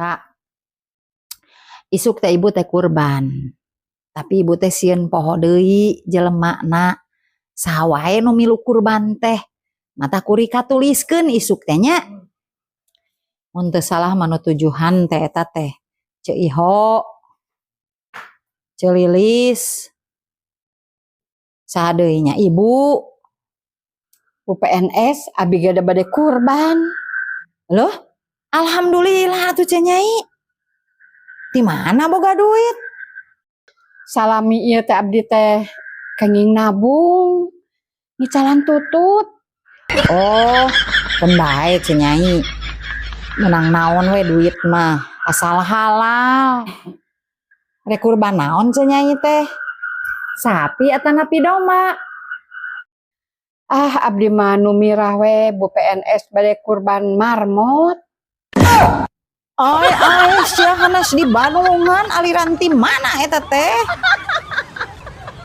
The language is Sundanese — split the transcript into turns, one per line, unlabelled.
Kak, isuk teh ibu teh kurban. Tapi ibu teh sieun poho deui jelemana. Saha wae nu milu kurban teh. Matak ku Rika tuliskeun isuk teh nya. Mun teu salah mah nu tujuhan teh eta teh. Ceu Iho, Ceu Lilis, saha deui nya, ibu.
Bu PNS, abi ge da bade kurban.
Loh, alhamdulillah atuh, Ceu Nyai. Di mana boga duit?
Salami ieu teh abdi teh kenging nabung. Ngicalan tutut.
Oh, keun bae, Ceu Nyai. Menang naon we duit mah, asal halal. Rek kurban naon Ceu Nyai teh? Sapi atanapi domba?
Ah, abdi mah nu mirah we, Bu PNS, bade kurban marmot.
Ai ai, sia hanas di Bandungan, aliran ti mana eta teh?